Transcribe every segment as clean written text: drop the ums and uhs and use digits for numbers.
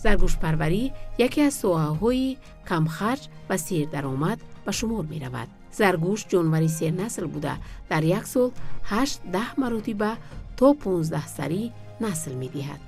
Заргӯшпарварӣ яке аз соҳаҳои камхарҷ ва сердаромад ба шумор меравад. Заргӯш ҷонвари сернасл буда, дар як сол 8-10 маротиба то 15 сарӣ насл медиҳад.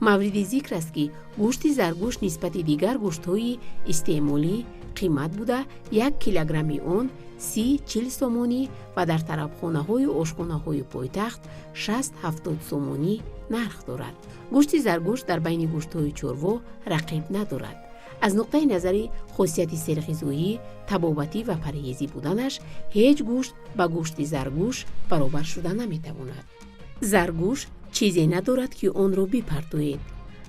Мавриди зикр аст, ки гӯшти заргӯш нисбати дигар гӯштҳои истеъмолӣ қимат буда, 1 килограмми он 30-40 сомонӣ ва дар тарабхонаҳою ошхонаҳои пойтахт 60-70 сомонӣ нарх дорад. Гӯшти заргӯш дар байни гӯштҳои чорво рақиб надорад. Аз нуқтаи назари хосияти серғизоӣ, табобатӣ ва парҳезӣ буданаш ҳеҷ гӯшт ба гӯшти заргӯш баробар шуда наметавонад. Заргӯш чизе надорад, ки онро бипартоед.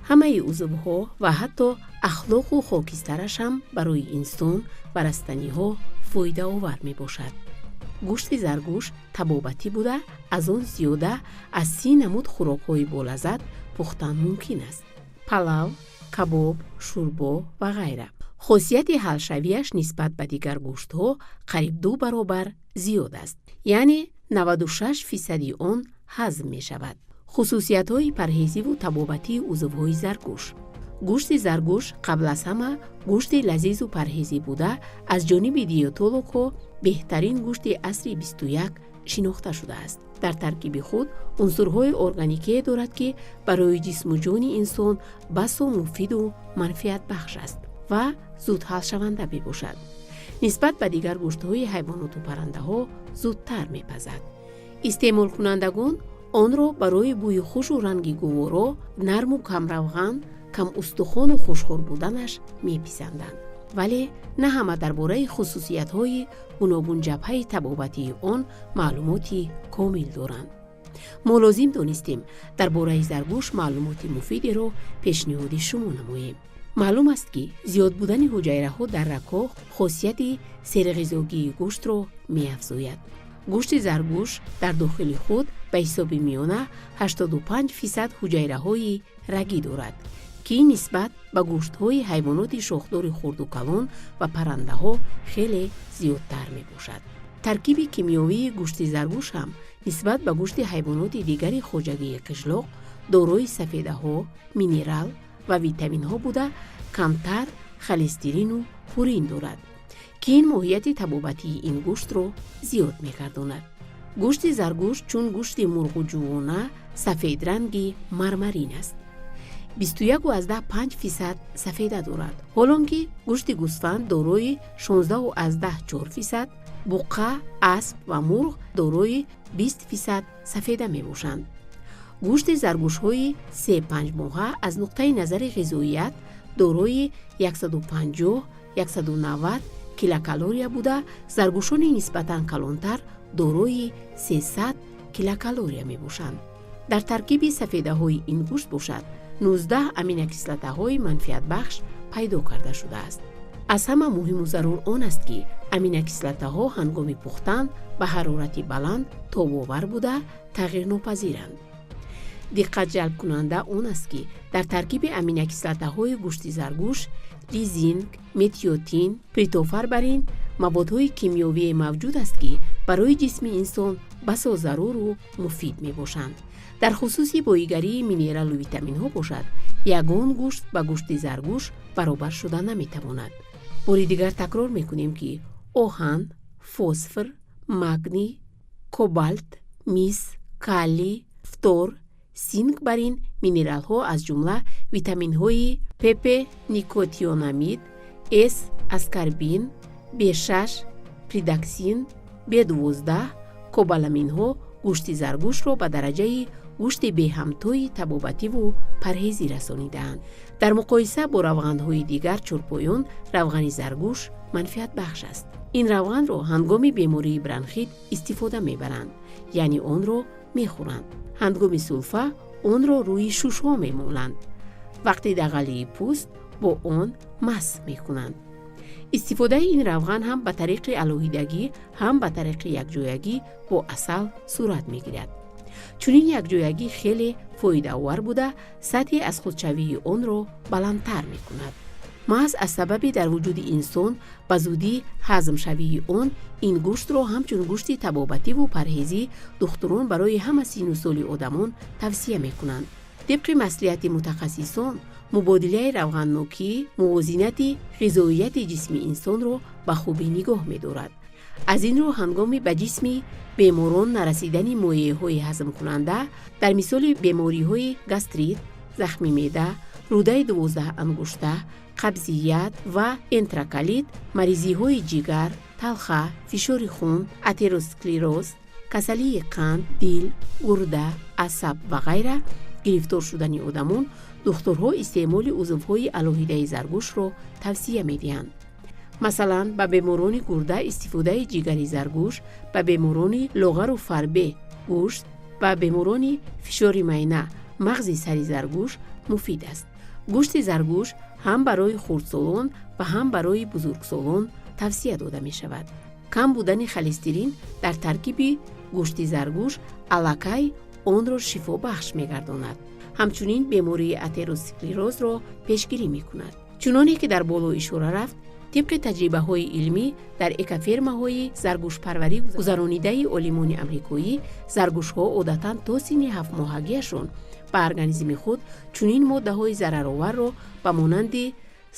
Ҳамаи узвҳо ва ҳатто ахлоту хокистараш ҳам барои инсон ва растаниҳо фоидаовар мебошад. Гӯшти заргӯш табобатӣ буда, аз он зиёда аз 30 намуд хӯрокҳои болаззат пухтан мумкин аст: палав, кабоб, шӯрбо ва ғайра. Хосияти ҳалшавиаш нисбат ба дигар гӯштҳо қариб ду баробар зиёд аст, яъне 96 фисади он ҳазм мешавад. Хусусиятҳои парҳезиву табобатии узвҳои заргӯш. Гӯшти заргӯш қабл аз ҳама гӯшти лазизу парҳезӣ буда, аз ҷониби диетологҳо беҳтарин гӯшти асри 21 шинохта шудааст. Дар таркиби худ унсурҳои органикие дорад, ки барои ҷисму ҷони инсон басо муфиду манфиатбахш аст ва зудҳалшаванда мебошад. Нисбат ба дигар гӯштҳои ҳайвоноту паррандаҳо зудтар мепазад. Истеъмолкунандагон онро барои бӯи хушу ранги гуворо, нарму камравған, камустухону хушхӯр буданаш меписанданд, вале на ҳама дар бораи хусусиятҳои гуногунҷабҳаи табобатии он маълумоти комил доранд. Мо лозим донистем, дар бораи заргӯш маълумоти муфидеро пешниҳоди шумо намоем. Маълум аст, ки зиёд будани ҳуҷайраҳо дар рагҳо хосияти серғизогии гӯштро меафзояд. Гӯшти заргӯш дар дохили худ ба ҳисоби миёна 85% ҳуҷайраҳои рагӣ дорад, ки нисбат ба гӯштҳои ҳайвоноти шохдори хурду калон ва паррандаҳо хеле зиёдтар мебошад. Таркиби кимиёвии гӯшти заргӯш ҳам нисбат ба гӯшти ҳайвоноти дигари хоҷагии қишлоқ дорои сафедаҳо, минерал ва витаминҳо буда, камтар холестерину пурин дорад, ки ин моҳияти табобатии ин гӯштро зиёд мегардонад. Гӯшти заргӯш чун гӯшти мурғу ҷувона сафедранги мармарин аст, 21,5% сафеда дорад, ҳолон ки гӯшти гӯсфанд дорои 16,4%, буқа, асп ва мурғ дорои 20% сафеда мебошанд. Гӯшти заргӯшҳои 3-5 моҳа аз нуқтаи назари ғизоият дорои 150-190 килокалория буда, заргӯшони нисбатан калонтар дорои 300 килокалория мебошанд. Дар таркиби сафедаҳои ин гӯшт бошад, 19 аминокислотаҳои манфиатбахш пайдо карда шудааст. Аз ҳама муҳиму зарур он аст, ки аминокислотаҳо ҳангоми пухтан ба ҳарорати баланд тобовар буда, тағйирнопазиранд. Диққат ҷалбкунанда он аст, ки дар таркиби аминокислотаҳои гӯшти заргӯш лизин, метионин, триптофан маводҳои кимиёвие мавҷуд аст, ки барои ҷисми инсон басо заруру муфид мебошанд. Дар хусуси боигарии минералу витаминҳо бошад, ягон гӯшт ба гӯшти заргӯш баробар шуда наметавонад. Бори дигар такрор мекунем, ки оҳан, фосфор, магний, кобалт, мис, калий, фтор, синк бар ин минералҳо, аз ҷумла витаминҳои ПП, никотинамид, С аскорбин, В6, пиридоксин, В12, кобаламинҳо гӯшти заргӯшро ба дараҷаи гӯшти беҳамтои табобативу парҳезӣ расонидаанд. Дар муқоиса бо равғанҳои дигар чорпоён равғани заргӯш манфиатбахш аст. Ин равғанро ҳангоми бемории бронхит истифода мебаранд, яъне онро мехӯранд. Ҳангоми сулфа онро рӯи шушҳо мемоланд, вақти дағалии пӯст бо он масҳ мекунанд. Истифодаи ин равған ҳам ба тариқи алоҳидагӣ, ҳам ба тариқи якҷоягӣ бо асал сурат мегирад. Чунин якҷоягӣ хеле фоидаовар буда, сатҳи аз худшавии онро баландтар мекунад. Маҳз аз сабаби дар вуҷуди инсон ба зудӣ ҳазмшавии он, ин гӯштро ҳамчун гӯшти табобативу парҳезӣ духтурон барои ҳама сину соли одамон тавсия мекунанд. Тибқи маслиҳати мутахассисон, мубодилаи равғаннокӣ мувозинати ғизоияти ҷисми инсонро ба хубӣ нигоҳ медорад. Аз ин рӯ, ҳангоми ба ҷисми беморон нарасидани моеъҳои ҳазмкунанда, дар мисоли бемориҳои гастрит, захми меъда, рӯдаи 12-ангушта, қабзият ва энтероколит, маризиҳои ҷигар, талха, фишори хун, атеросклероз, касалии қанд, дил, гурда, асаб ва ғайра гирифтор шудани одамон, духтурҳо истеъмоли узвҳои алоҳидаи заргӯшро тавсия медиҳанд. Масалан, ба беморони гурда истифодаи ҷигари заргӯш, ба беморони лоғару фарбе гӯшт, ба беморони фишори майна мағзи сари заргӯш муфид аст. Гӯшти заргӯш ҳам барои хурдсолон ва ҳам барои бузургсолон тавсия дода мешавад. Кам будани холестерин дар таркиби гӯшти заргӯш аллакай онро шифобахш мегардонад. Ҳамчунин бемории атеросклерозро пешгирӣ мекунад. Чуноне ки дар боло ишора рафт, тибқи таҷрибаҳои илмӣ дар экофермаҳои заргӯшпарварӣ гузаронидаи олимони амрикоӣ, заргӯшҳо одатан то синни 7-моҳагиашон ба организми худ чунин моддаҳои зарароварро ба монанди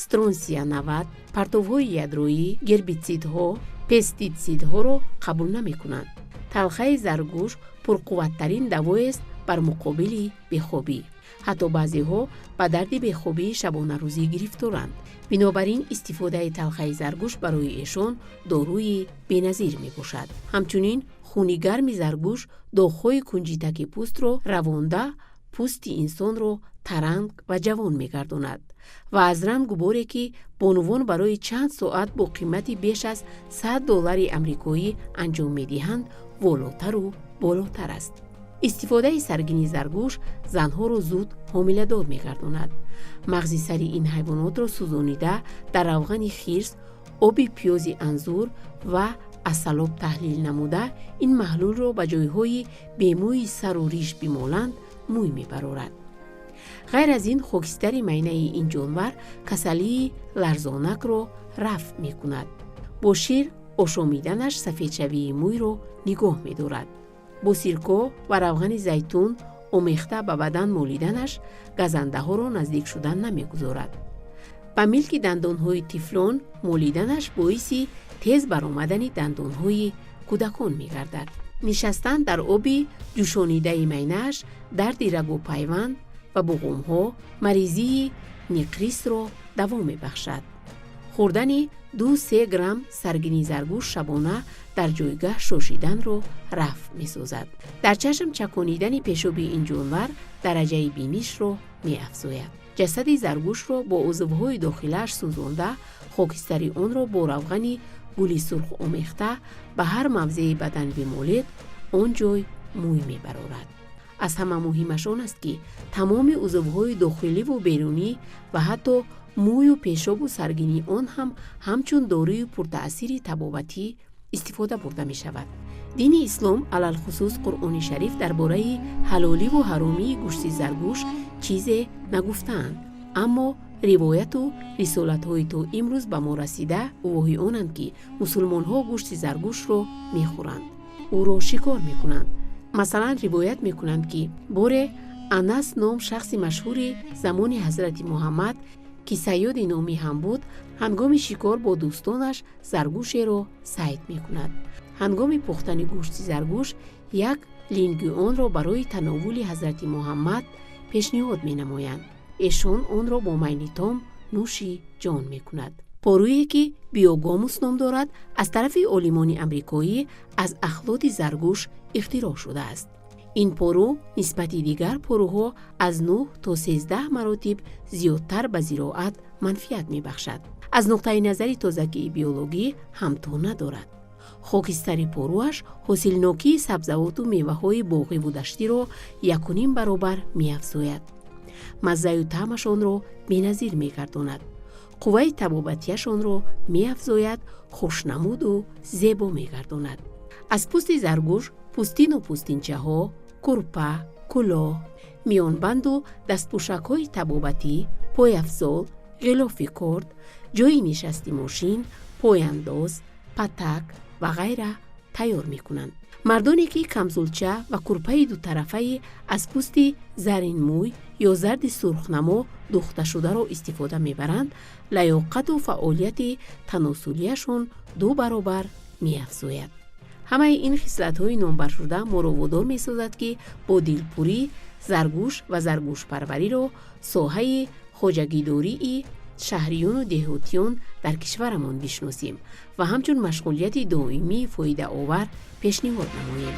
стронсия 90, партовҳои ядроӣ, гербитсидҳо, пеститсидҳоро қабул намекунанд. Талхаи заргӯш пурқувваттарин давоест бар муқобили бехобӣ. Ҳатто баъзеҳо ба дарди бехобии шабонарӯзӣ гирифторанд. Бинобар ин истифодаи талхаи заргӯш барои эшон доруи беназир мебошад. Ҳамчунин хуни гарми заргӯш доғҳои кунҷитаки пӯстро равонда, пӯсти инсонро таранг ва ҷавон мегардонад ва аз рангу боре, ки бонувон барои чанд соат бо қимати беш аз 100 доллари амрикоӣ анҷом медиҳанд, волотару болотар аст. Истифодаи саргини заргӯш занҳоро зуд ҳомиладор мегардонад. Мағзи сари ин ҳайвонотро сӯзонида, дар равғани хирс, оби пиёзи анзур ва асалоб таҳлил намуда, ин маҳлулро ба ҷойҳои бемӯи сару риш бимоланд, мӯй мебарорад. Ғайр аз ин, хокистари майнаи ин ҷонвар касалии ларзонакро рафъ мекунад. Бо шир ошомиданаш сафедшавии мӯйро нигоҳ медорад. Бо сирко ва равғани зайтун омехта ба бадан молиданаш газандаҳоро наздик шудан намегузорад. Ба милки дандонҳои тифлон молиданаш боиси тез баромадани дандонҳои кӯдакон мегардад. Нишастан дар оби ҷӯшонидаи майнааш дарди рагу пайванд ва буғумҳо, маризии ниқрисро даво мебахшад. Хӯрдани 2-3 грамм саргини заргӯш шабона дар ҷойгаҳ шошиданро рафъ месозад. Дар чашм чаконидани пешоби ин ҷонвар дараҷаи бинишро меафзояд. Ҷасади заргӯшро бо узвҳои дохилааш сӯзонда, хокистари онро бо равғани гули сурх омехта ба ҳар мавзеи бадан бимолед, он ҷой мӯй мебарорад. Аз ҳама муҳимаш он аст, ки тамоми узвҳои дохиливу берунӣ ва ҳатто мӯю пешобу саргини он ҳам ҳамчун доруи пуртаъсири табобатӣ истифода бурда мешавад. Дини ислом, алалхусус Қуръони шариф, дар бораи ҳалоливу ҳаромии гӯшти заргӯш чизе нагуфтаанд, аммо ривояту рисолатҳои то имрӯз ба мо расида гувоҳи онанд, ки мусулмонҳо гӯшти заргӯшро мехӯранд, ӯро шикор мекунанд. Масалан, ривоят мекунанд, ки боре Анас ном шахси машҳури замони ҳазрати Муҳаммад, ки сайёди номӣ ҳам буд, ҳангоми шикор бо дӯстонаш заргӯшеро сайд мекунад. Ҳангоми пухтани гӯшти заргӯш як линги онро барои тановули ҳазрати Муҳаммад пешниҳод менамоянд. Эшон онро бо майли том нӯши ҷон мекунад. Поруе, ки биогумус ном дорад, аз тарафи олимони амрикоӣ аз ахлоти заргӯш ихтироъ шудааст. Ин пору нисбати дигар поруҳо аз 9 то 13 маротиб зиёдтар ба зироат манфиат мебахшад. Аз нуқтаи назари тозагии биологӣ ҳамто надорад. Хокистари поруаш ҳосилнокии сабзавоту меваҳои боғиву даштиро 1,5 баробар меафзояд, маззаю таъмашонро беназир мегардонад, қувваи табобатияшонро меафзояд, хушнамуду зебо мегардонад. Аз пӯсти заргӯш пӯстину пӯстинчаҳо, курпа, кулоҳ, миёнбанду дастпӯшакҳои табобатӣ, пойафзол, ғилофи корд, ҷойи нишасти мошин, пойандоз, патак ва ғайра тайёр мекунанд. Мардоне, ки камзулча ва курпаи дутарафаи аз пӯсти заринмӯй ё зарди сурхнамо духташударо истифода мебаранд, лаёқату фаъолияти таносулияшон ду баробар меафзояд. Ҳамаи ин хислатҳои номбаршуда моро водор месозад, ки бо дилпурӣ заргӯш ва заргӯшпарвариро соҳаи хоҷагидории шаҳриёну деҳотиён дар кишварамон бишносем ва ҳамчун машғулияти доимии фоидаовар пешниҳод намоем.